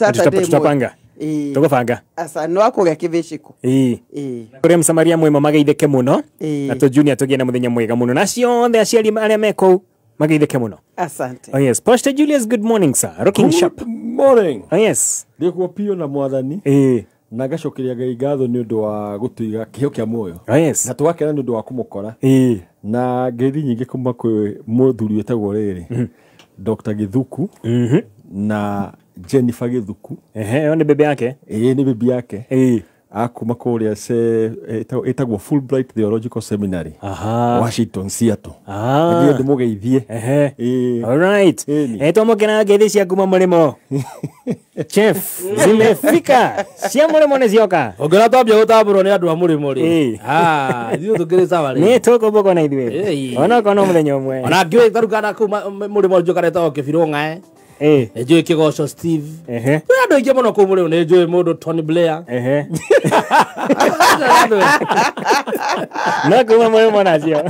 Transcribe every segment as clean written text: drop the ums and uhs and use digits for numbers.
Saturday tutapanga. Ĩĩ. Tũgũbanga. Aca no akũgĩa kĩbĩcĩko. Ĩĩ. Ĩĩ. Kũrĩ Msamaria mwema mageithĩke mũno. Ĩĩ. Na tũ Junior tũgĩe na mũthenya mwega mũno. Na ciothe aciari arĩa me kũu mageithĩke mũno. Asante. Oh yes, Pastor Julius, good morning sir. Rocking sharp. Good morning. Oh yes. Ndĩkuo piũ na mwathani Ĩĩ. na ngacokeria Ngai ngatho nĩ ũndũ wa gũtũiga kĩheo kĩa muoyo Oh yes. na tũgakena nĩ ũndũ wa kũmũkora Ĩĩ. na ngeithi nyingĩ kuma kwĩ mũthuri wĩtagwo rĩrĩ Dr. Gĩthuku na Jennifer Gĩthuku. Ehe, ĩyo nĩ bebe yake. Ĩĩ, nĩ bibi yake. Ĩĩ. Akuma kũrĩa ĩtagwo Fulbright Theological Seminary. Aha. Washington Seattle. Ah. Ngiye ndĩmũgeithie. Ehe. Ĩĩ. All right. Ĩni. Eh, twamũkĩra ngeithi cia kuma mũrĩmo. Chef, zimefika. Cia mũrĩmo nĩ cioka. Ũngĩona twambia gũtambũrwo nĩ andũ a mũrĩmo rĩ. Ĩĩ. Ah, ithuĩ tũkĩrĩ sawa rĩ. Nĩ tũkũmbũkwo na ithuĩ. Ĩĩ. Onokorwo no mũthenya ũmwe. Ona ngĩũĩ tarĩu kana kũu mũrĩmo njũ karetagwo Kĩbirũ Ng'ae. Ĩĩ. Nĩ njũĩ Kĩgoco Steve. Ehe. Kwĩ andũ aingĩ mũno kũu mũrĩmo, nĩ njũĩ mũndũ Tony Blair. Ehe. No kuma mũrĩmo nacio.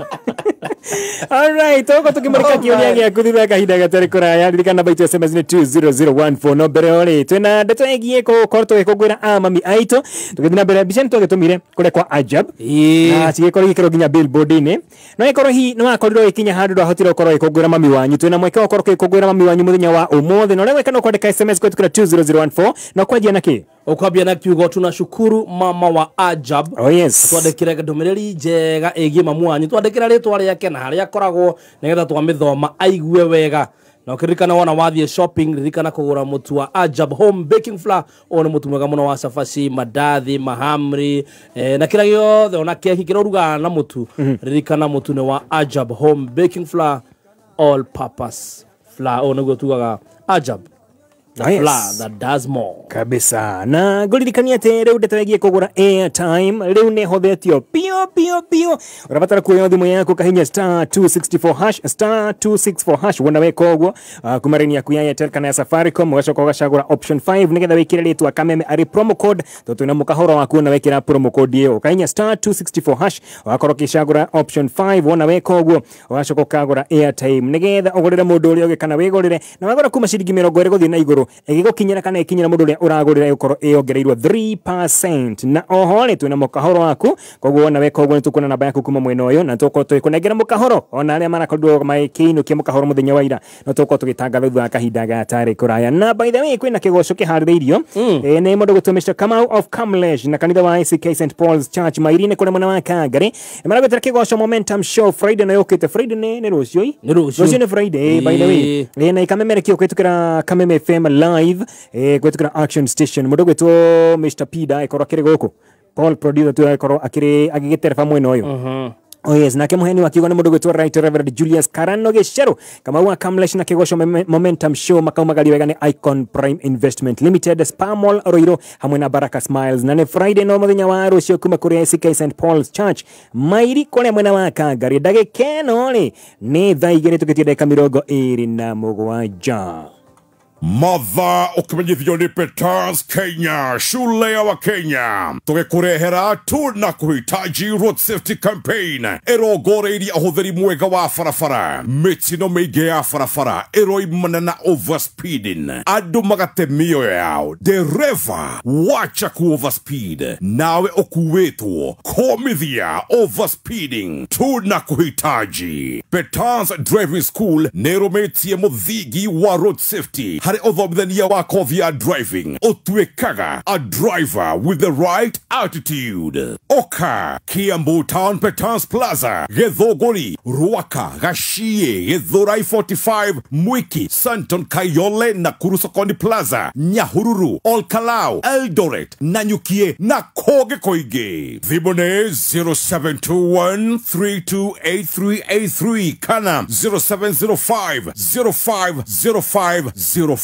All right, tũgũkorwo tũkĩmũrĩka kĩũria gĩaku thutha wa kahinda gatarĩ kũraya. Ririkana namba itũ SMS nĩ 20014. No mbere ĩyo rĩ, twĩna ndeto ĩgiĩ gũkorwo tũgĩkũngũĩra a mami aitũ. Tũgĩthiĩ na mbere, mbica nĩ twagĩtũmire kũrĩa kwa Ajab. Ĩĩ. Na cigĩkorwo igĩkĩrwo nginya billboard-inĩ. No ĩkorwo hihi nĩ wakorirwo ũgĩkinya handũ ndwahotire gũkorwo ũgĩkũngũĩra mami wanyu. Twĩna mweke wa gũkorwo ũgĩkũngũĩra mami wanyu mũthenya wa ũmũthĩ. Na ũrĩa gwĩka no kwandĩka SMS kũhĩtũkĩra 20014 na kwanjia na kĩ? Ũkwambia na kiugo tunashukuru mama wa Ajab. Oh yes. Twandĩkĩre ndũmĩrĩri njega ĩgiĩ mamu wanyu, twandĩkĩre rĩtwa rĩake na harĩa akoragwo nĩgetha twamĩthoma aigue wega. Na ũkĩririkana wona wathiĩ shopping, ririkana kũgũra mũtu wa Ajab Home Baking Flour. Ũyũ nĩ mũtu mwega mũno wa cabaci, mandathi, mahamri, na kĩrĩa gĩothe, ona keki kĩrĩa ũrugaga na mũtu. Ririkana mũtu nĩ wa Ajab Home Baking Flour, all purpose flour. Ũyũ nĩguo tugaga Ajab, the Oh, yes. flour that does more. Kabisa. Na ngũririkania atĩ rĩu ndeto ĩgiĩ kũgũra airtime rĩu nĩ ĩhũthĩtio pio pio pio. Ũrabatara kuoya thimũ yaku kahinya star 264 hash, star 264 hash. Wona weka ũguo, kuma raini yaku ya Airtel kana ya Safaricom, ũgacoka ũgacagũra option 5 nĩgetha wĩkĩre rĩtwa Kameme arĩ promo code, tondũ twĩna mũkahoro waku na wekĩra promo code ĩyo. Ũkahinya star 264 hash, ũgakorwo ũkĩcagũra option 5. Wona weka ũguo, ũgacoka ũkagũra airtime nĩgetha ũgũrĩre mũndũ ũrĩa ũngĩ kana wĩgũrĩre, na wagũra kuma ciringi 20 gũthiĩ na igũrũ, ĩgĩgũkinyĩra kana ĩkinyĩra mũndũ ũrĩa ũragũrĩra ĩgũkorwo ĩyongereirwo 3%. Na oho rĩ, twĩna mũkahoro waku, koguo wona weka ũguo nĩ tũkuona namba yaku kuma mwena ũyũ, na tũgũkorwo tũgĩkũnengera mũkahoro. Ona arĩa marakorirwo makĩinũkia mũkahoro mũthenya wa ira, no tũgũkorwo tũgĩtangatha thutha wa kahinda gatarĩ kũraya. Na by the way, kwĩna kĩgoco kĩharĩrĩirio. Nĩ mũndũ gwĩtwo Mr. Kamau of Kamlesh na kanitha wa ICK St Paul's Church Mairi-inĩ kũrĩa mwena wa Kangari. Nĩ maragwĩtĩra kĩgoco Momentum Show Friday na yũkĩte. Friday nĩ rũciũ ĩ? Nĩ rũciũ. Rũciũ nĩ Friday, by the way. Ĩĩ. Na ikamemerekio kũhĩtũkĩra Kameme FM live, kũhĩtũkĩra Action Station. Mũndũ gwĩtwo Mr. Pida ĩkorwo akĩrĩ gũkũ, Paul producer tu ĩkorwo akĩrĩ agĩgĩtereba mwena ũyũ. Oh yes, nake mũheani wa kiugo nĩ mũndũ gwĩtwo Right Reverend Julius Karano Gĩcerũ Kamau wa Kamlesh na kĩgoco Momentum Show makaumagario wega nĩ Icon Prime Investment Limited, Spamall Roiro hamwe na Baraka Smiles. Na nĩ Friday no mũthenya wa rũciũ kuma kũrĩa ACK St Paul's Church Mairi kũrĩa mwena wa Kangari. Ndagĩka ĩno rĩ nĩ thaa 2 tũkĩtie ndagĩka 27. Mother ũkĩmenyithio nĩ Peters Kenya, shule ya Wakenya, tũgĩkũrehera tuna kuhitaji road safety campaign ĩrongoreirie ũhũthĩri mwega wa barabara. Mĩtino mĩingĩ ya barabara ĩroimana na overspeeding, andũ magate mĩoyo yao. Dereva wacha ku overspeed, nawe ũkuĩtwo komithia overspeeding. Tuna kuhitaji Peters Driving School nĩrũmĩtie mũthingi wa road safety harĩ ũthomithania wa kothi ya driving. Ũtuĩkaga a driver with the right attitude. Oka Kiambu Town Peters Plaza, Githũngũri, Ruaka, Gachie, Githurai 45, Mwiki, Santon Kayole, Nakuru Sokoni Plaza, Nyahururu, Olkalou, Eldoret, Nanyukie na kũngĩ kũingĩ. Thimũ nĩ 0721 328383 kana 0705 050504.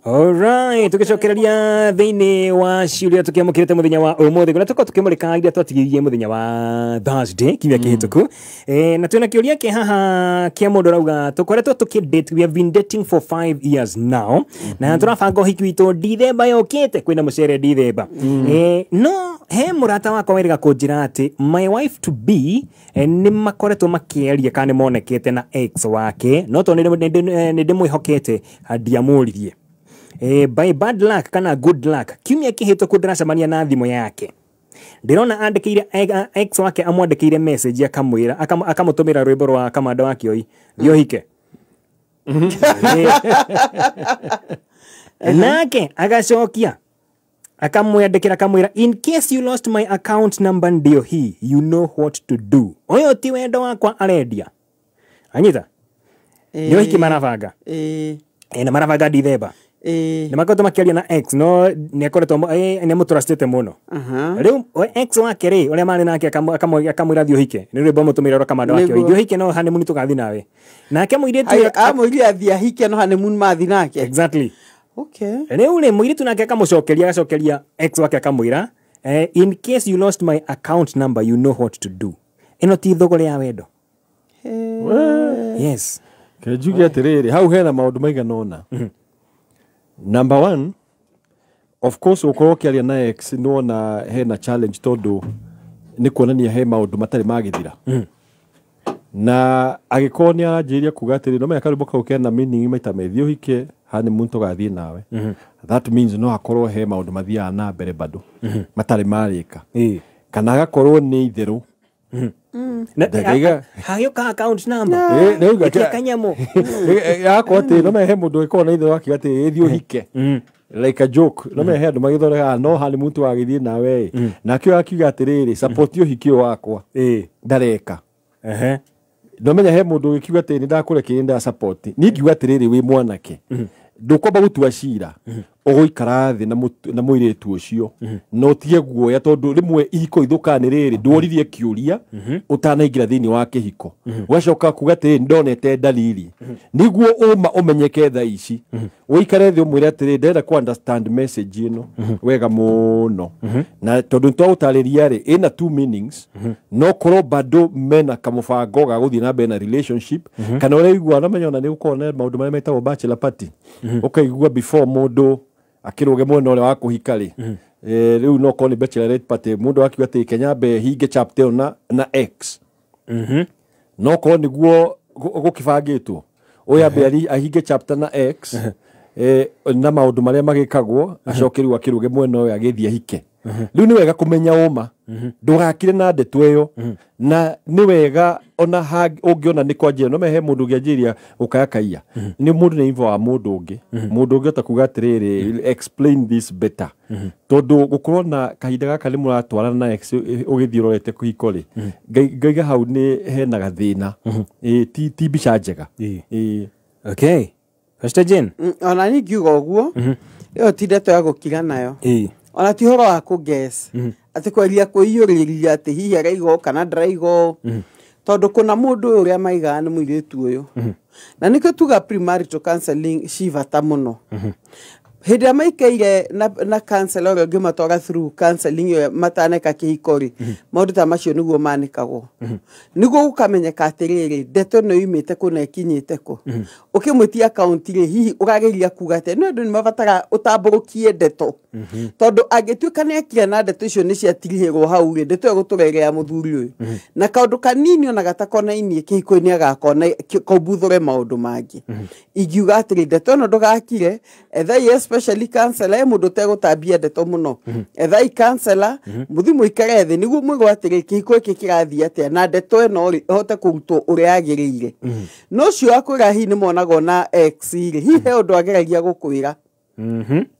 Alright, tugicokereria thiini wa ciuria tukiamukirite muthenya wa umuthi kuria tukorwo tukimurika iria twatigirie muthenya wa Thursday kiumia kihituku. Na twina kiuria ki haha kia mundu rauga tukoretwo tuki date, we have been dating for 5 years now, na turabanga uhiki witu Dithemba yukite, kwina mucere Dithemba. No he murata wakwa weriga kunjira ati my wife to be ni makoretwo makiaria kana monekete na ex wake, no to ni ndimwihokete ndiamuririe. By bad luck kana good luck, kiumia kĩhĩtũku ndĩracemania na thimũ yake, ndĩrona andĩkĩire ex wake, amwandĩkĩire message akamwĩra, akamũtũmĩra rwĩmbo rwa Kamanda wa Kĩoi, "Thiĩ ũhike." Nake agacokia akamwandĩkĩra, akamwĩra, "In case you lost my account number, ndio hii, you know what to do." Ũyũ ti wendo wakwa arendia, anyita nĩ ũhiki marabanga. Na marabanga Dithemba. Nĩ makoretwo makĩaria na ex, no nĩ akoretwo nĩ amũtrustĩte mũno. Rĩu we ex wake rĩ, ũrĩa marĩ nake, akamwĩra thiĩ ũhike, nĩ rwĩmbo mũtũmĩra rwa Kamanda wa Kĩoi. "Thiĩ ũhike, no honeymoon tũgathiĩ nawe." Nake mũirĩtu Amwĩrire athiĩ ahike, no honeymoon mathi nake. Exactly. Rĩu rĩ, mũirĩtu nake akamũcokeria, agacokeria ex wake, akamwĩra, "In case you lost my account number, you know what to do." Ĩno ti thũgũrĩ ya wendo? Yes. Ke njuge atĩrĩrĩ, hau hena maũndũ maigana ũna. Number one, of course, ũkorwo ũkĩaria na ex nĩwona hena challenge, tondũ nĩ kuonania he maũndũ matarĩ magĩthira, na agĩkorwo nĩ aranjĩrĩria kuga atĩrĩ, no menya karwĩmbo kau kena meaning maita methiĩ ũhike, honeymoon tũgathiĩ nawe, that means no akorwo he maũndũ mathiaga na mbere bado matarĩ marĩka, kana agakorwo nĩ itherũ. Hagĩũka account number. Ĩkia kanyamũ. Akorwo atĩ no he mũndũ ĩkorwo na itherũ, akiuga atĩ ĩthiĩ ũhike like a joke, no he andũ magĩthondeka, no honeymoon tũgagĩthiĩ nawe, nake ũyũ akiuga atĩrĩrĩ, support ũhiki ũyũ wakwa ndareka. No menya he mũndũ ũgĩkiuga atĩ nĩ ndakũrekeire, nda support. Niĩ ngiuga atĩrĩrĩ, wĩ mwanake, ndũkwamba gũtua cira, ũgũikara thĩ na mũirĩtu ũcio na ũtige guoya, tondũ rĩmwe ihiko ithũkaga nĩ rĩrĩ, ndworirie kĩũria ũtanaingĩra thĩinĩ wa kĩhiko, ũgacoka kuga atĩrĩrĩ, ndonete dalili. Nĩguo ũma ũmenyeke thaa ici, ũikare thĩ ũmwĩre atĩrĩrĩ, ndĩrenda ku understand message ĩno wega mũno, na tondũ nĩtwagũtarĩria rĩ, ĩna two meanings, no korwo bado mena kamũbango ga gũthiĩ na mbere na relationship, kana ũrĩa igua, no menya ona nĩ gũkorwo na maũndũ marĩa metagwo bachelor party, ũkaigua before mũndũ akĩrũge mwena ũrĩa wa kũhika rĩ, rĩu no korwo nĩ bachelorette party, mũndũ akiuga atĩ kenyambe hinge chapter ĩyo na ex, no korwo nĩguo gũkĩbangĩtwo, ũyũ ambe ahinge chapter na ex, na maũndũ marĩa magĩkagwo, acoke rĩu akĩrũge mwena ũyũ agĩthiĩ ahike. Rĩu nĩ wega kũmenya ũma, ndũgakire na ndeto ĩyo, na nĩ wega ona ũngĩona nĩ kwanjia, no he mũndũ ũngĩanjĩrĩria gũkayakaia, nĩ mũndũ nĩ ivo wa mũndũ ũngĩ, mũndũ ũngĩ ota kuga atĩrĩrĩ, explain this better, tondũ gũkorwo na kahinda gaka nĩ mũratwarana na ex ũgĩthiĩ ũrorete kĩhiko rĩ, ngaiga hau nĩ hena gathĩna. Ti mbica njega. Okay, Pastor Jane. Ona niĩ ngiuga ũguo, ĩyo ti ndeto ya gũkira nayo, ona ti ũhoro wa kũguess atĩ kweria kwĩiyũrĩrĩria atĩ hihi araiga ũũ kana ndaraiga ũũ, tondũ kũna mũndũ ũyũ ũrĩa maigaga nĩ mũirĩtu ũyũ, na nĩkĩo tuga premarital counseling ci bata mũno. Hĩndĩ ĩrĩa maikaire na counselor ũrĩa ũngĩmatwara through counseling ĩyo mataneka kĩhiko rĩ, maũndũ ta macio nĩguo manĩkagwo, nĩguo gũkamenyeka atĩrĩrĩ, ndeto ĩno yumĩte kũ na ĩkinyĩte kũ. Ũkĩmwĩtia akaunti rĩ, hihi ũrageria kuga atĩa? Nĩ andũ nĩ mabataraga ũtambũrũkie ndeto, tondũ angĩtuĩka nĩ akira na ndeto icio nĩ ciatirihĩrwo hau rĩ, ndeto ĩyo gũtũra ĩrĩ ya mũthuri ũyũ, na kaũndũ kanini ona gatakonainie kĩhiko-inĩ agakona kaumbuthũre maũndũ mangĩ. Ingiuga atĩrĩ, ndeto ĩno ndũgakire, ethai especially counselor, he mũndũ ũtegũtambia ndeto mũno, ethai counselor, mũthi mũikare thĩ nĩguo mwĩrwo atĩrĩ, kĩhiko gĩkĩ kĩrathiĩ atĩa, na ndeto ĩno rĩ, ĩhote kũrutwo ũrĩa yagĩrĩire. No ũcio wakwĩra hihi nĩ monagwo na ex rĩ, hihi he ũndũ ageragia gũkwĩra,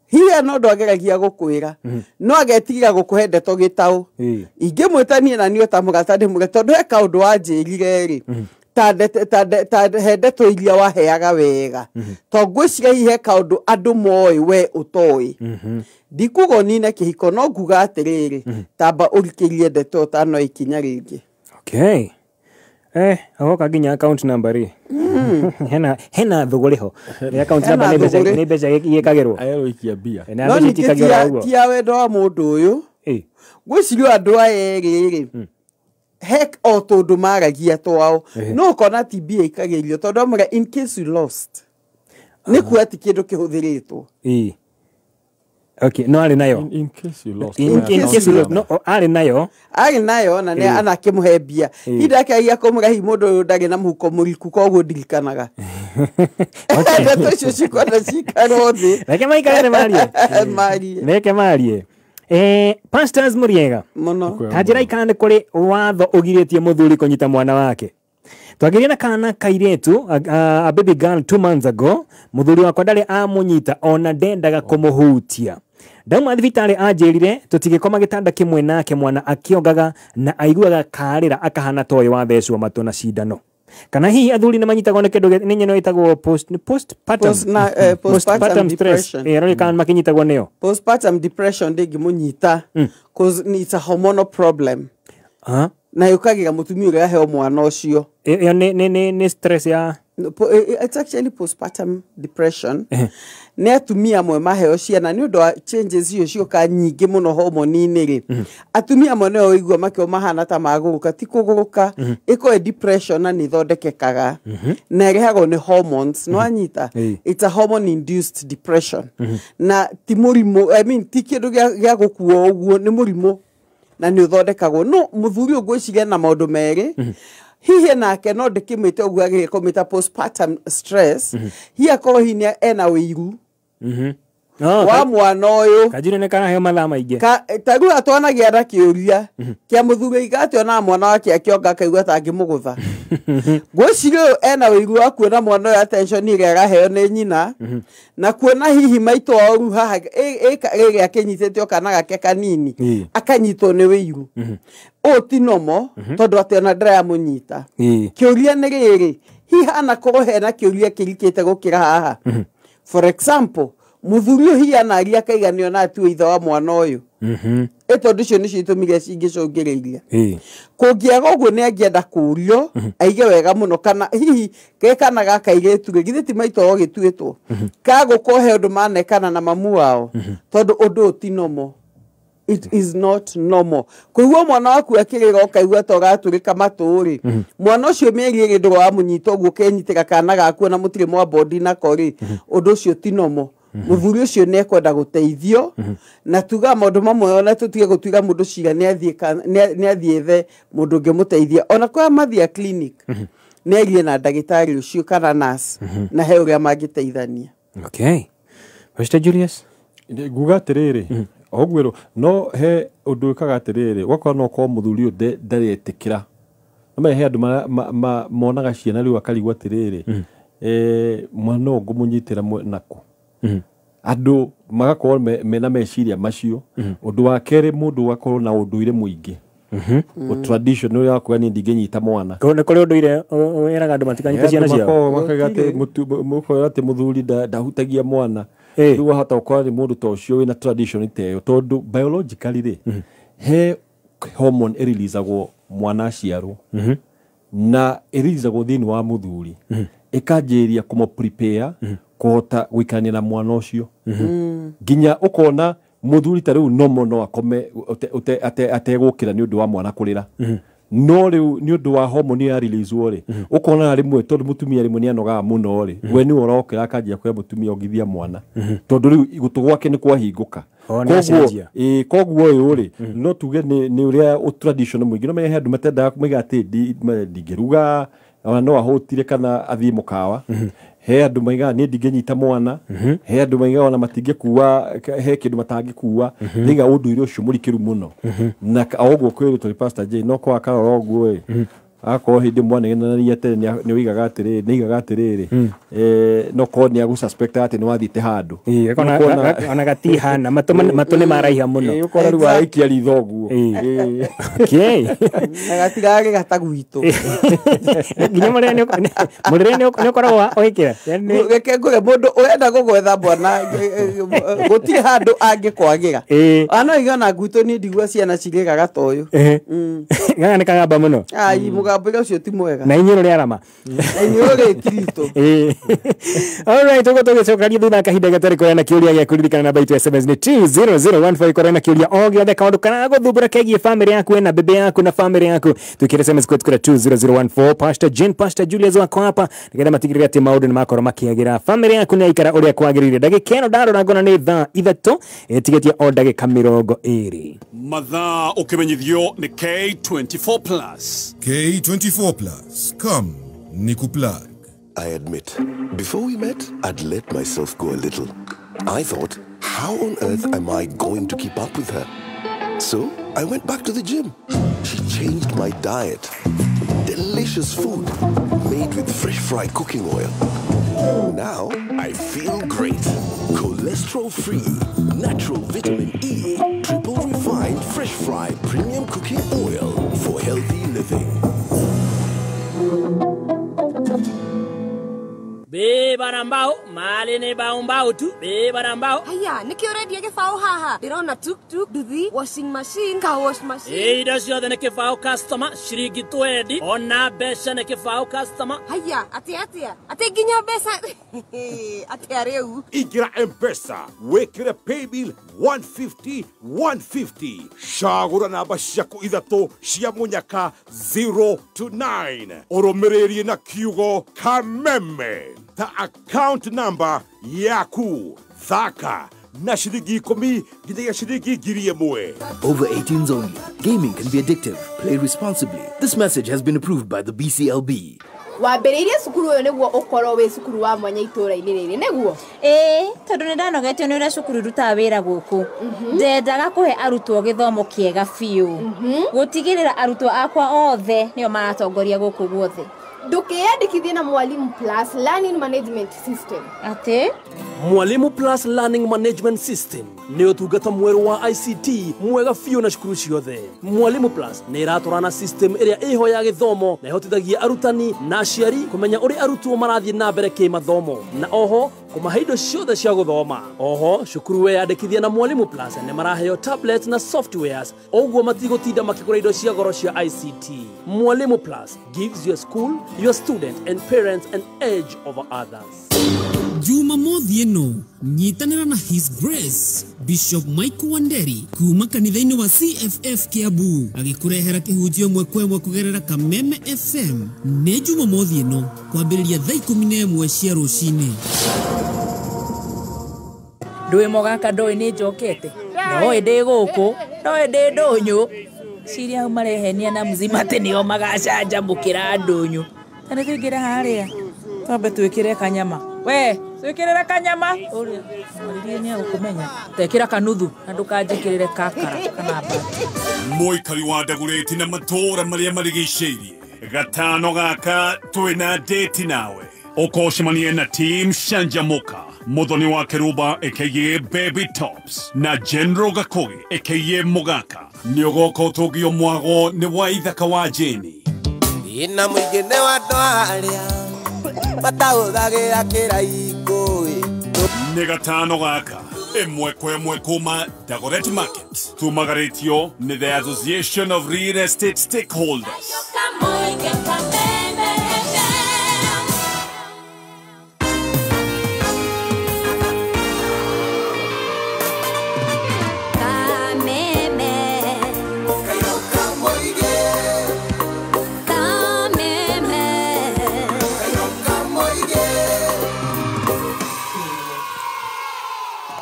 hihi no ũndũ ageragia gũkwĩra, no agetigĩra gũkũhe ndeto gĩtaũ. Ingĩmwĩta niĩ na niĩ ta mũrata ndĩmwĩre, tondũ he kaũndũ wanjĩrire rĩ, ta he ndeto iria waheaga wega, to ngwĩciria hihi he kaũndũ andũ moĩ we ũtoĩ. Ndikuga ũnine kĩhiko, no nguga atĩrĩrĩ, tamba ũrikĩrie ndeto ũtanoya ikinya rĩngĩ. Okay, agoka nginya account number rĩ, hena thũgũrĩ ho. Nĩ account Hena number, nĩ mbeca, thũgũrĩ. nĩ mbeca igĩkagĩrwo. Aerũikia mbia. Na No mbeca ningĩ itikagĩrwo ũguo. ti ya wendo wa mũndũ ũyũ. Ngwĩciria andũ aya erĩ rĩ, he o tũndũ maragia twao, no ũkona ti mbia ikagĩrio, tondũ amwĩra, "In case you lost," nĩ kuga ti kĩndũ kĩhũthĩrĩtwo. Okay, no arĩ nayo. In case you lost. In case you lost, no arĩ nayo. Arĩ nayo na nĩ anakĩmũhe mbia. Hihi ndakĩagia kũmũra hihi mũndũ ũyũ ndarĩ na mũhuko mũriku koguo ndirikanaga. Ndeto icio cikwenda cikarwo thĩ. Reke maikare marie. Marie. Reke marie. Pastors Muriega. Mũno. Ta njĩra ikana nĩ kũrĩ watho ũgirĩtie mũthuri kũnyita mwana wake. Twageria na kana kairĩtu a baby girl 2 months ago, mũthuri wakwa ndarĩ amũnyita ona ndendaga kũmũhutia. Ndauma thibitarĩ anjĩrire tũtigĩkoma gĩtanda kĩmwe nake mwana akĩongaga na aiguaga karĩra akahana ta ũyũ wathecwo matũ na cindano. Kana hihi athuri nĩ manyitagwo nĩ kĩndũ nĩ nyeno ĩtagwo postpartum postpartum depression. Rori kana makĩnyitagwo nĩyo. Postpartum depression ndĩngĩmũnyita cause it's a hormonal problem. Na yũkagĩra mũtumia ũrĩa aheo mwana ũcio. Ĩyo nĩ stress ya it's actually postpartum depression. Nĩ atumia amwe maheo ciana nĩ ũndũ wa changes icio cioka nyingĩ mũno hormone-inĩ rĩ. Atumia amwe nĩo ũigua makĩo mahana ta magũrũka, ti kũgũrũka, ĩkorwo depression na nĩ ĩthondekekaga. Na ĩrehagwo nĩ hormones, nĩ wanyita? It's a hormone induced depression. Na ti mũrimũ, I mean ti kĩndũ gĩa gũkuo ũguo, nĩ mũrimũ na nĩ ũthondekagwo. No mũthuri ũyũ ngwĩciria na maũndũ merĩ. Hihi nake no ndĩkĩmwĩte ũguo agĩrĩire kũmĩta postpartum stress. Hihi akorwo hihi ena ũiru wa mwana ũyũ. Kanjũrĩ nĩ karaheo mathaa maingĩ. Ta rĩu atwanagia na kĩũria kĩa mũthuri aiga atĩ onaga mwana wake akĩonga akaigua ta angĩmũgũtha. Ngwĩciria ũyũ ena ũiru wa kuona mwana ũyũ attention ĩrĩa araheo nĩ nyina, na kuona hihi maitũ wao rĩu haha rĩrĩa akĩnyitĩte o kana gake kanini akanyitwo nĩ ũiru. Ũyũ ti normal tondũ atĩ ona ndaramũnyita. Kĩũria nĩ rĩrĩ, hihi anakorwo hena kĩũria kĩrikĩte gũkĩra haha. For example, mũthuri ũyũ hihi anaria akaiga nĩona atuĩ ithe wa mwana ũyũ. Tondũ icio nĩcio itũmi iria cingĩcũngĩrĩria. Kũngĩaga ũguo nĩ angĩenda kũũrio aige wega mũno, kana hihi ke kana gaka kairĩtu rĩ, githĩ ti maitũ wao gĩtuĩtwo kagũkorwo he ũndũ manekana na mamu wao, tondũ ũndũ ũyũ ti normal. It is not normal. Kũigua mwana waku akĩrĩra ũkaigua ta ũratũrĩka matũ rĩ, mwana ũcio mĩeri ĩrĩ ndũrĩ wamũnyita ũguo ũkenyitĩra kana gaku na mũtirĩ mwa bondi nako rĩ, ũndũ ũcio ti normal. Mũthuri ũcio nĩ ekwenda gũteithio, na tuga maũndũ mamwe ona tũtige gũtuĩra mũndũ cira nĩ athiĩ ethe mũndũ ũngĩmũteithia. Ona kũrĩa mathia clinic, nĩ arie na ndagĩtarĩ ũcio kana nurse, na he ũrĩa mangĩteithania. Okay. Mr. Julius? Nguga atĩrĩrĩ, ũguo no he ũndũ wĩkaga atĩrĩrĩ, ũgakora no ũkorwo mũthuri ũyũ ndaretĩkĩra. No he andũ monaga ciana rĩu akarigwo atĩrĩrĩ, mwana ũyũ ngũmũnyitĩra nakũ. Andũ magakorwo mena meciria macio. Ũndũ wa kerĩ, mũndũ ũgakorwo na ũndũire mũingĩ. Tradition ũrĩa wakuga niĩ ndingĩnyita mwana. Nĩ kũrĩ ũndũire wĩraga andũ matikanyite ciana ciao. Makauga atĩ mũthuri ndahutagia mwana. Rĩu wahota gũkorwo nĩ mũndũ ta ũcio wĩna tradition ta ĩyo, tondũ biologically rĩ, he hormone ĩreleasagwo mwana aciarwo, na ĩreleasagwo thĩinĩ wa mũthuri, ĩkanjĩrĩria kũmũ prepare kũhota gũikarania na mwana ũcio. Nginya ũkona mũthuri ta rĩu nomo no akome ategũkĩra nĩ ũndũ wa mwana kũrĩra. No rĩu nĩ ũndũ wa hormone ya release rĩ, ũkona rĩmwe tondũ mũtumia rĩmwe nĩ anogaga mũno rĩ, we nĩwe ũrokĩra akanjia kũhe mũtumia ongithia mwana, tondũ rĩu gũtũ gwake nĩ kwahingũka. Koguo ũyũ rĩ, no tuge nĩ ũrĩa tradition mũingĩ. No menye he andũ matendaga kũmaiga atĩ ndingĩruga, ona no ahũtire kana athiĩ mũkawa. He andũ maigaga niĩ ndingĩnyita mwana, he andũ maigaga ona matingĩkua, he kĩndũ matangĩkua. Nĩiga ũndũire ũcio mũrikĩru mũno. Na o ũguo kwĩrĩtwo nĩ Pastor J, no kwa akarora ũguo ĩ, akorwo hĩndĩ mwanegenanagia tene nĩ oigaga atĩrĩrĩ, nĩ aigaga atĩrĩrĩ, no korwo nĩ agũsuspect atĩ nĩ wathiĩte handũ. Ona gatihana, matũ nĩ maraiha mũno. Ũkona rĩu araikia ritho ũguo. Okay. Na gatirarĩra ta gwitũ. Nginya mũrĩre nĩ ũkoragwo ũgĩkĩra. Reke ngũre mũndũ ũrenda gũgwetha bwana, gũtirĩ handũ angĩkwagĩra. Ona no igana gwitũ niĩ ndigua ciana cirĩraga ta ũyũ. Gaka nĩ kagamba mũno. Ai mũgambĩre ũcio ti mwega. Na inyuĩ rĩ arama. Na inyuĩ rĩ tiritũ. All right, ugo tũgĩcokaria thutha kahinda gatarĩ kũrĩa na kĩũria gĩa kũririkana namba itũ SMS nĩ 20014 kũrĩa na kĩũria o gĩothe kaũndũ karagũthumbũra kegiĩ famĩlĩ yaku na bebe yaku na famĩlĩ yaku twĩkĩre SMS kwetu kũrĩa 20014. Pastor Jane, Pastor Julius wako hapa nĩgetha matigĩrĩre atĩ maũndũ nĩmakorwo makĩagĩra famĩlĩ yaku nĩ yaikara ũrĩa kwagĩrĩire. Ndagĩka ĩno ndarora ngona nĩ thaa 3 ĩtigĩtie o ndagĩka 20. Mathaa ũkĩmenyithio nĩ K24 Plus. K24 Plus, come nikuplug. I admit, before we met, I'd let myself go a little. I thought, how on earth am I going to keep up with her? So I went back to the gym. She changed my diet. Delicious food made with fresh fried cooking oil. Now I feel great. Cholesterol-free, natural vitamin E, triple refined fresh fry premium cooking oil for healthy living. Beba na mbao, mali ni bao mbao tu, beba na mbao. Haya, niki urendia gibao haha. Ndirona tuk tuk, nduthi, washing machine, car wash machine. Indo ciothe nĩ kĩbao customer, ciringi twendi, ona mbeca nĩ kĩbao customer. Haya, atia atia, ati nginya mbeca. Atia rĩu. Ingĩra M-Pesa, wĩkĩre paybill 150 150. Cagũra namba ciaku ithatũ cia mũnyaka 0 to 9. Ũrũmĩrĩrie na kiugo Kameme ta account number yaku. Thaka na shilingi 10 nginyagia shilingi 1000. Over 18s only. Gaming can be addictive. Play responsibly. This message has been approved by the BCLB. Wambĩrĩirie cukuru ũyũ nĩguo ũkorwo wĩ cukuru wa mwanya itũũra-inĩ rĩrĩ nĩguo? Ĩĩ, tondũ nĩndanogetio nĩ ũrĩa cukuru irutaga wĩra gũkũ. Ndendaga kũhe arutwo gĩthomo kĩega biũ. Gũtigĩrĩra arutwo akwa othe nĩo maratongoria gũkũ guothe. Ndũkĩyandĩkithie na Mwalimu Plus Learning Management System. Atĩ? Mwalimu Plus Learning Management System nĩ ũtungata mwerũ wa ICT mwega biũ na cukuru ciothe. Mwalimu Plus nĩ ĩratwarana system ĩrĩa ĩho ya gĩthomo na ĩhotithagia arutani na aciari kũmenya ũrĩa arutwo marathiĩ na mbere kĩmathomo na oho kũmahe indo ciothe cia gũthoma. Oho cukuru weyandĩkithia na Mwalimu Plus nĩ maraheo tablets na softwares ũguo matigũtinda makĩgũra indo cia goro cia ICT. Mwalimu Plus gives your school, your student and parents an edge over others. Jumamothi ĩno nyitanĩra na His Grace Bishop Michael Wanderi kuma kanitha-inĩ wa CFF Kiambu agĩkũrehera kĩhunjio ĩmwe kwa ĩmwe kũgerera Kameme FM. Nĩ Jumamothi ĩno kwambĩrĩria thaa 11 cia rũcinĩ. Ndũĩ mũgaka ndũĩ nĩ njokete ndoĩ ndĩ gũkũ ndoĩ ndĩ ndũnyũ ciria hau marehenia na mzima atĩ nĩo magacanjamũkĩra ndũnyũ. Ta nĩ tũingĩre harĩa twambe twĩkĩre kanyama. We, twĩkĩrĩre kanyama. Ũrĩa mwaririe nĩ egũkũmenya. Tekĩra kanuthu na ndũkanjĩkĩrĩre kakara kana mbata. Mũikari wa Ndagũrĩti na matũũra marĩa marigicĩirie gatano gaka twĩna date nawe ũkocemanie na team Canjamũka Muthoni wa Keruba aka Baby Tops na General Gakogi aka Mugaka nĩ ũgoka ũtũngio mwago nĩ wa ithaka wa Jeni ina mũingĩ nĩ wa andũ arĩa matahũthagĩra kĩraikũ. Nĩ gatano gaka ĩmwe kwa ĩmwe kuma Dagoretti Market tumagarĩtio nĩ the Association of Real Estate Stakeholders.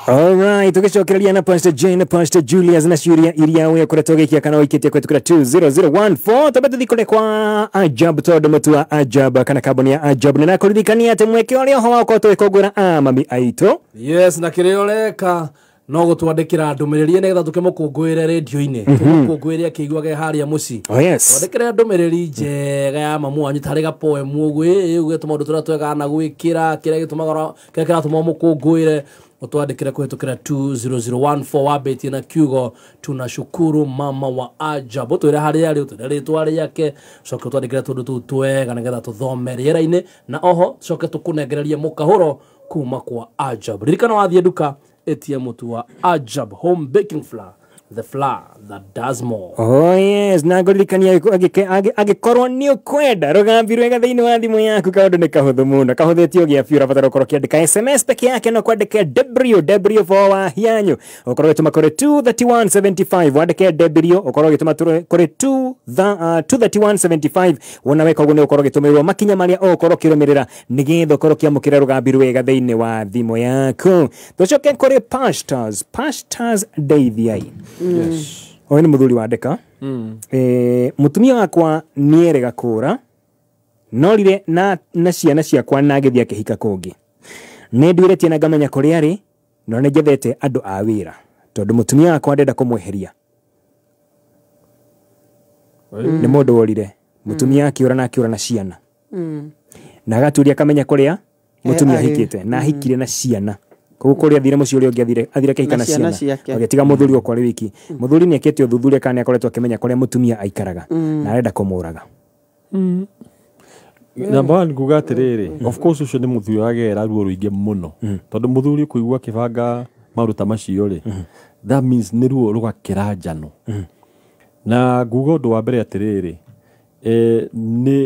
All right, tugicokereria na Pastor Jane na Pastor Julius na ciũria iria we ũkoretwo ũgĩikia kana ũikĩtie kũhetũkĩra 20014. Twambe tũthiĩ kũrĩa kwa Ajab tondũ mũtu wa Ajab kana kambuni ya Ajab nĩ nakũririkania atĩ mweke ũrĩa ũho wa gũkorwo tũgĩkũngũĩra a mami aitũ. Yes, na kĩrĩa ũreka no gũtwandĩkĩra ndũmĩrĩri nĩgetha tũkĩmũkũngũĩre rĩndio-inĩ tũmũkũngũĩre akĩiguage harĩa mũciĩ. Oh yes. Twandĩkĩre ndũmĩrĩri njega ya mamu wanyu tarĩ ga poem ũguo ĩ uge tũmaũndũ tũrĩa twega na gwĩkĩra kĩrĩa gĩtũmaga kĩrĩa kĩratũma ũmũkũngũĩre utwandĩkĩre kũhetũkĩra 20014 wambĩtie na kiugo tunashukuru mama wa Ajab. Ũtwĩre harĩa arĩ, ũtwĩre rĩtwa rĩake, ũcoke ũtwandĩkĩre tũndũ tũu twega nĩgetha tũthome rĩera-inĩ na oho coke tũkũnengererie mũkahũro kuma kwa Ajab. Ririkana wathiĩ nduka ĩtie mũtu wa Ajab Home Baking Flour. The flour that does more. Oh yes, na ngũririkania angĩkorwo nĩ ũkwenda rũgambi rwega thĩinĩ wa thimũ yaku kaũndũ nĩ kahũthũ mũno kahũthĩtio gĩa biũ ũrabatara ũkorwo ũkĩandĩka SMS peke yake no kwandĩke W for Wahianyũ ũkorwo ũgĩtũma kũrĩ 23175 wandĩke W ũkorwo ũgĩtũma kũrĩ 23175 wona weka ũguo nĩ ũkorwo ũgĩtũmĩrwo makinya marĩa ũgũkorwo ũkĩrũmĩrĩra nĩgetha ũkorwo ũkĩamũkĩra rũgambi rwega thĩinĩ wa thimũ yaku. Tũcoke kũrĩ pastors ndeithiai. Yes. Ũyũ nĩ mũthuri wandĩka. Mũtumia wakwa nĩerega kũra norire na ciana ciakwa na agĩthiĩ akĩhika kũngĩ. Nĩ nduĩrĩtie na ngamenya kũrĩa arĩ no nĩ njethete andũ a wĩra tondũ mũtumia wakwa ndenda kũmweheria. Nĩ mũndũ worire mũtumia akĩũra na akĩũra na ciana na agaturia akamenya kũrĩa mũtumia ahikĩte na ahikire na ciana. Koguo kũrĩa athire mũciĩ ũrĩa ũngĩ athire akĩhika na ciana agĩtiga mũthuri gũkũ arĩ wiki. Mũthuri nĩ ekĩte ũthuthuria kana nĩ akoretwo akĩmenya kũrĩa mũtumia aikaraga na arenda kũmũraga. Number one nguga atĩrĩrĩ, of course ũcio nĩ mũthuri ũragera ruo rũingĩ mũno tondũ mũthuri kũigua akĩbanga maũndũ ta macio rĩ, that means nĩ ruo rũgakĩra njano. Na nguga ũndũ wa mbere atĩrĩrĩ,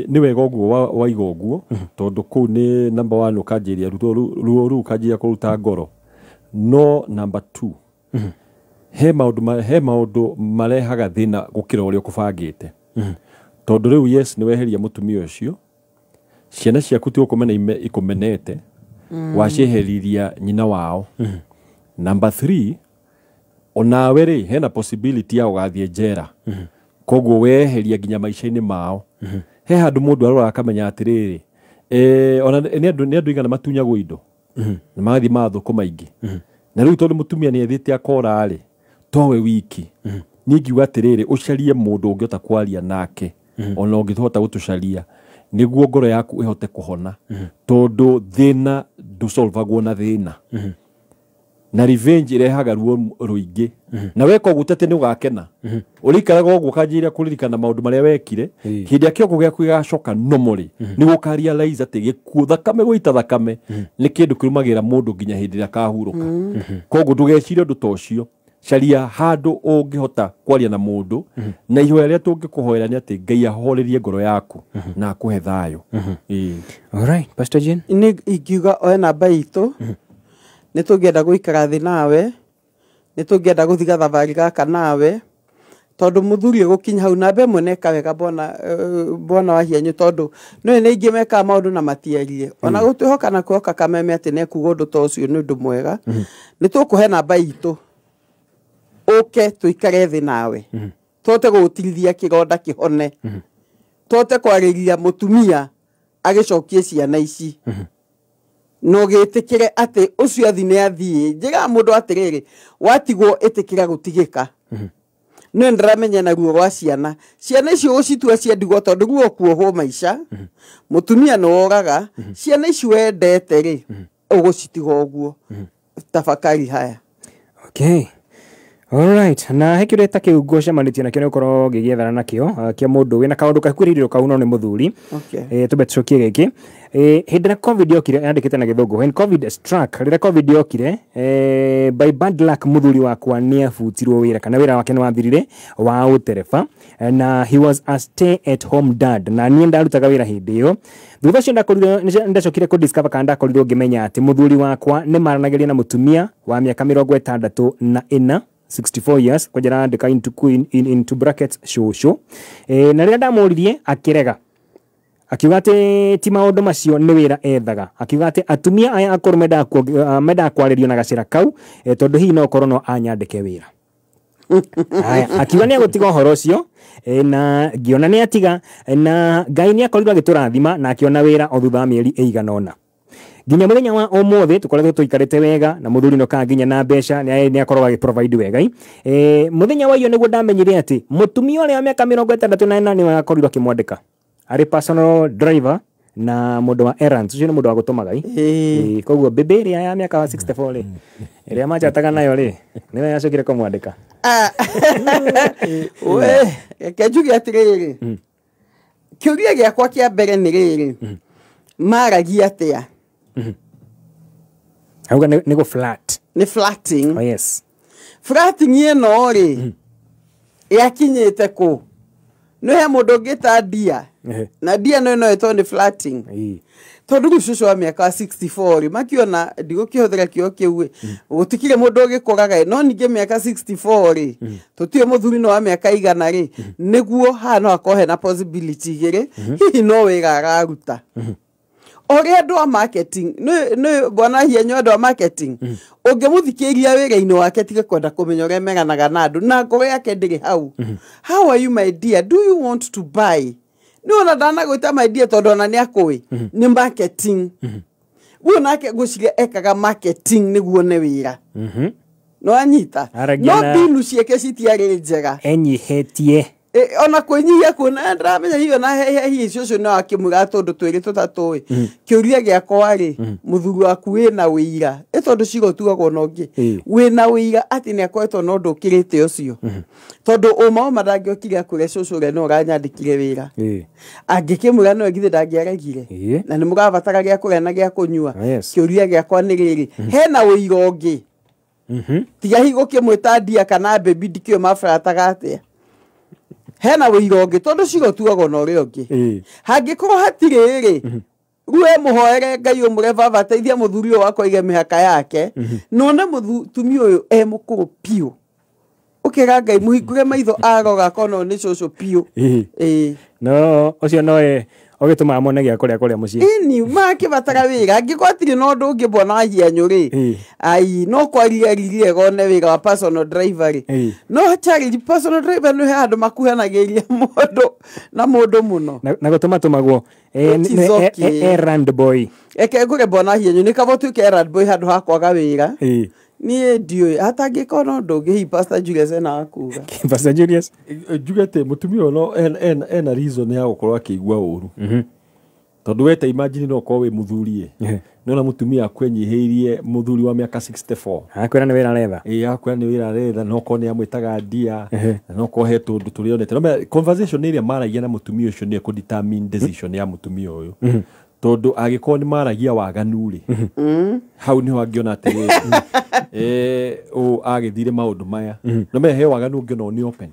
nĩ wega ũguo waiga ũguo tondũ kũu nĩ number one ũkanjĩria ruo rũu ũkanjĩria kũruta ngoro. No number two, he maũndũ marehaga thĩna gũkĩra ũrĩa ũkũbangĩte. Tondũ rĩu yes nĩ weheria mũtumia ũcio, ciana ciaku ti gũkũmena ikũmenete, wacieheriria nyina wao. Number three, onawe rĩ hena possibility ya ũgathiĩ njera. Koguo weheria nginya maica-inĩ mao. He handũ mũndũ arora akamenya atĩrĩrĩ, ona nĩ andũ igana matunyagwo indo na magathiĩ magathũkũma ingĩ. Na rĩu tondũ mũtumia nĩ ethiĩte akora rĩ, towe wiki. Niĩ ngiuga atĩrĩrĩ, ũcarie mũndũ ũngĩhota kwaria nake ona ũngĩhota gũtũcaria nĩguo ngoro yaku ĩhote kũhona tondũ thĩna ndũsolvagwo na thĩna. Na revenge irehaga ruo rũingĩ. Na weka ũguo atĩ nĩ ũgakena. Ũrĩikaraga ũguo ũkanjĩrĩria kũririkana maũndũ marĩa wekire, hĩndĩ ĩrĩa kĩongo gĩaku gĩgacoka normally, nĩ ũka realize atĩ gĩkuũ thakame gũita thakame nĩ kĩndũ kĩrũmagĩrĩra mũndũ nginya hĩndĩ ĩrĩa akahurũka. Koguo ndũgecirie ũndũ ta ũcio, caria handũ ũngĩhota kwaria na mũndũ, na ihoya rĩrĩa tũngĩkũhoera nĩ atĩ Ngai ahorerie ngoro yaku na akũhe thayũ. All right, Pastor Jane. Nĩ ingiuga oe namba itũ nĩ tũngĩenda gũikara thĩ nawe, nĩ tũngĩenda gũthiĩ gathabarĩ gaka nawe tondũ mũthuri gũkinya hau namba ĩmwe neka wega bwana Wahianyũ tondũ nĩ nĩ aingĩ mekaga maũndũ na matiarie ona gũtwĩhoka na kwĩhoka Kameme atĩ nĩekuga ũndũ ta ũcio nĩ ũndũ mwega. Nĩ tũkũhe namba itũ ũke tũikare thĩ nawe tũhote gũgũtirithia kĩronda kĩhone, tũhote kwarĩria mũtumia agĩcokie ciana ici no gĩtĩkĩre atĩ ũcio athi nĩ athiĩ. Njĩraga mũndũ atĩrĩrĩ, watigwo ĩtĩkĩra gũtigĩka. Nĩ ndĩramenya na ruo rwa ciana icio ũcitua cia ndigwa tondũ ruo kuohwo maica mũtumia nĩ woraga ciana ici wendete rĩ ũgũcitiga ũguo. Tafakari haya. Okay. All right. Na he kĩũria ta kĩu ngũcemanĩtie nakĩo nĩ ũkorwo ngĩgĩethana nakĩo kĩa mũndũ wĩna kaũndũ gakuhĩrĩirie kau no nĩ mũthuri. Tũmbe tũcokie gĩkĩ. Hĩndĩ ĩrĩa COVID yokire, yandĩkĩte na gĩthũngũ, when COVID struck, rĩrĩa COVID yokire, by bad luck mũthuri wakwa nĩ abutirwo wĩra kana wĩra wake nĩ wathirire wa ũtereba na he was a stay at home dad na niĩ ndarutaga wĩra hĩndĩ ĩyo. Thutha ũcio ndacokire kũ discover kana ndakorirwo ngĩmenya atĩ mũthuri wakwa nĩ maranagĩria na mũtumia wa mĩaka 64 64 years kwa jana andika into brackets shosho. Na rĩrĩa ndamũririe akĩrega akiuga atĩ ti maũndũ macio nĩ wĩra ethaga, akiuga atĩ atumia aya akũrũ mendaga kwarĩrio na gacĩra kau tondũ hihi no ũkorwo no anyandĩke wĩra. Haya, akiuga nĩ agũtiga ũhoro ũcio na ngĩona nĩ atiga na Ngai nĩ akorirwo agĩtũrathima na akĩona wĩra o thutha wa mĩeri ĩigana ũna. Nginya mũthenya wa ũmũthĩ tũkoretwo tũikarĩte wega na mũthuri no ka nginya na mbeca nĩ akoragwo agĩ provide wega. Mũthenya wa iyo nĩguo ndamenyire atĩ mũtumia ũrĩa wa mĩaka 64 nĩwe akorirwo akĩmwandĩka arĩ personal driver na mũndũ wa errands, ũcio nĩ mũndũ wa gũtũmaga. Koguo bebe ĩrĩa ya mĩaka 64 rĩ ĩrĩa manjataga nayo rĩ nĩwe yacokire kũmwandĩka. We reke njuge atĩrĩrĩ, kĩũria gĩakwa kĩa mbere nĩ rĩrĩ, maragia atĩa? Auga nĩ go flat. Nĩ flatting. Oh yes. Flirting ĩno rĩ yakinyĩte kũ? Nĩ he mũndũ ũngĩta ndia na ndia no ĩno ĩtwo nĩ flirting. Tondũ rĩu cũcũ wa mĩaka 64 rĩ makiona ndigũkĩhũthĩra kĩo kĩu ĩ gũtikire mũndũ ũgĩkũraga no ningĩ mĩaka 64 rĩ tũtiũĩ mũthuri no wa mĩaka igana rĩ nĩguo haha no akorwo hena possibility igĩrĩ hihi no wĩra araruta. Ũrĩa andũ a marketing nĩ bwana hienyo andũ a marketing ũngĩmũthikĩria wĩra-inĩ wake tiga kwenda kũmenya ũrĩa meranaga na andũ na ngoro yake ndĩrĩ hau. How are you my dear, do you want to buy? Nĩ ona ndanagwĩta my dear tondũ ona nĩ akũĩ nĩ marketing. Guo nake ngwĩciria ekaga marketing nĩguo nĩ wĩra. No anyita no mbinu ciake citiarĩ njega enyihetie ona kwĩnyihia kuona ndĩramenya hihi ona hihi cũcũ no akĩmwĩra tũndũ twĩrĩ tũtatũ ĩ kĩũria gĩakwa rĩ mũthuri waku wĩna wĩira ĩ tondũ cira ũtuagwo na ũngĩ wĩna wĩira atĩ nĩ akoretwo na ũndũ ũkĩrĩte ũcio tondũ ũma ũma ndangĩokire akwĩre cũcũ ũrĩa no ũranyandĩkire wĩra angĩkĩmwĩra no githĩ ndangĩaregire na nĩ mũrabatara gĩa kũrĩa na gĩa kũnyua kĩũria gĩakwa nĩ rĩrĩ hena wĩira ũngĩ tiga hihi gũkĩmwĩta ndia kana baby ndikĩũĩ mabarataga atĩa hena wĩira ũngĩ tondũ cira ũtuagwo na ũrĩa ũngĩ hangĩkorwo hatirĩ rĩ rĩu we mũhoere Ngai ũmũre baba teithia mũthuri ũyũ wakwa aige mĩhaka yake none mũtumia ũyũ e mũkũrũ biũ ũkĩra Ngai mũhingũre maitho arora akona nĩ cũcũ biũ. No ũcio nowe ũgĩtũmaga mone gĩa kũrĩa kũrĩa mũciĩ ĩni makĩbatara wĩra angĩkorwo hatirĩ na ũndũ ũngĩ bwana wahianyũ rĩ ai no kwaria ririe gone wĩra wa personal driver rĩ no challenge personal driver nĩ he handũ makuhanagĩria mũndũ na mũndũ mũno na gũtũma tũmagwo errand boy eke ngũre bwana wahianyũ nĩ kaba ũtuĩke errand boy handũ ha kwaga wĩra niĩ ndiũĩ hatangĩkorwo na ũndũ ũngĩ hihi Pastor Julius ena wa kuga. Pastor Julius njuge atĩ mũtumia ũyũ no ena reason ya gũkorwo akĩigua ũru tondũ we ta imagine no ũkorwo wĩ mũthuri ĩ nĩona mũtumia akwenyihĩirie mũthuri wa mĩaka 64 akwĩra nĩ wĩra aretha ĩ akwĩra nĩ wĩra aretha no okorwo nĩ amwĩtaga ndia na okorwo he tũndũ tũrĩa onete no conversation ĩrĩa maragia na mũtumia ũcio nĩyo ĩkũ-determine decision ya mũtumia ũyũ tondũ angĩkorwo nĩ maragia waganu rĩ hau nĩho angĩona atĩrĩrĩ ũ agĩthire maũndũ maya no me he waganu ũngĩona nĩ open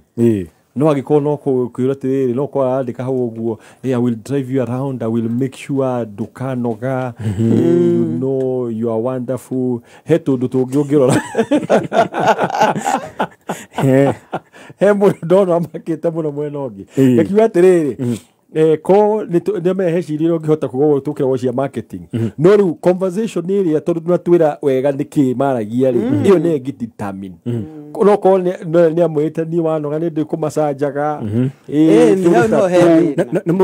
no angĩkorwo no kwĩra atĩrĩrĩ no korwo arandĩka hau ũguo I will drive you around, I will make sure ndũkanoga, you know you are wonderful he tũndũ tũngĩ ũngĩrora he mũndũ ndona amakĩte mũno mwena ũngĩ akiuga atĩrĩrĩ ko nĩ meheciria ũngĩhota kuga tũkĩra cia marketing no rĩu conversation ĩrĩa tondũ natwĩra wega nĩkĩ maragia rĩ ĩyo nĩyo ĩngĩ determine no korwo nĩ amwĩte niĩ wanoga nĩ ndĩkũmacanjaga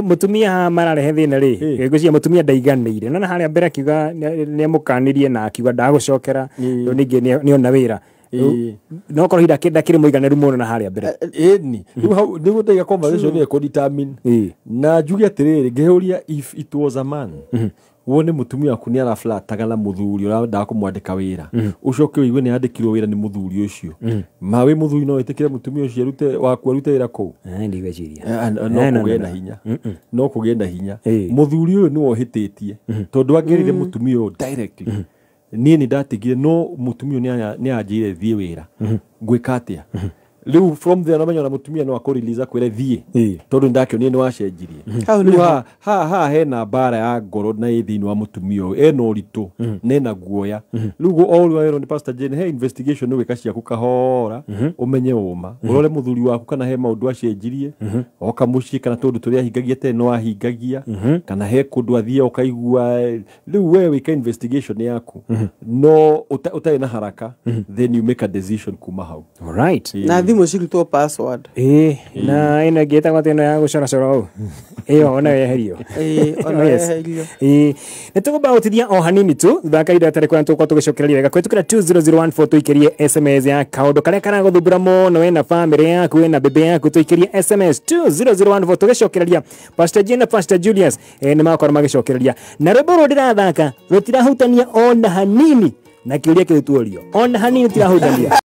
mũtumia mararehe thĩna rĩ ngwĩciria mũtumia ndaiganĩire nona harĩa mbere akiuga nĩ amũkanirie na akiuga ndagũcokera rĩu ningĩ nĩona wĩra no korwo hihi ndakĩrĩ mũiganĩru mũno na harĩa mbere ĩni rĩu hau nĩguo ndaiga conversation ĩyo ĩkũ-determine na njuge atĩrĩrĩ ngĩhũria if it was a man wone mũtumia waku nĩ araflataga na mũthuri ũrendaga kũmwandĩka wĩra ũcoke ũigue nĩ andĩkirwo wĩra nĩ mũthuri ũcio ma wĩ mũthuri no wĩtĩkĩre mũtumia ũcio arute waku arute wĩra kũu ndigwĩciria no kũgĩe na hinya no kũgĩe na hinya mũthuri ũyũ nĩwe ũhĩtĩtie tondũ angĩrire mũtumia ũyũ directly niĩ nĩ ndatigire no mũtumia ũyũ nĩ anjĩire thiĩ wĩra ngwĩka atĩa rĩu from there namenya ona mũtumia no akũrelease akwĩre thiĩ tondũ nĩndakĩonire nĩ wacenjirie rĩu haha hena mbara ya ngoro na ĩ thĩinĩ wa mũtumia ũyũ ena ũritũ na ena guoya rĩu o ũrĩa werwo nĩ Pastor Jane he investigation nĩ gwĩka ciaku kahora ũmenye ũma ũrore mũthuri waku kana he maũndũ acenjirie oka mũciĩ kana tũndũ tũrĩa ahingagia tene no ahingagia kana he kũndũ athiĩ ũkaigua rĩu we wĩka investigation yaku no ũtarĩ na haraka then you make a decision kuma hau. All right. Na thimũ cirutwo password na ĩno ĩngĩ ĩtagwo atĩ ĩno ya gũcoracora ũũ ĩyo onayo yeherio onayo yeherio nĩ tũgũmba gũtithia o hanini tu thutha wa kahinda gatarĩ kũraya tũgũkorwo tũgĩcokereria wega kũhĩtũkĩra 20014 tũikĩrie SMS ya kaũndũ karĩa karagũthumbũra mũno wĩna bamĩrĩ yaku wĩna bebe yaku tũikĩrie SMS 20014 tũgĩcokereria Pastor Jane na Pastor Julius nĩ magakorwo magĩcokereria na rwĩmbo rũrũ ndĩrathaka rũtirahutania ona hanini na kĩũria kĩu tuorio ona hanini rũtirahutania.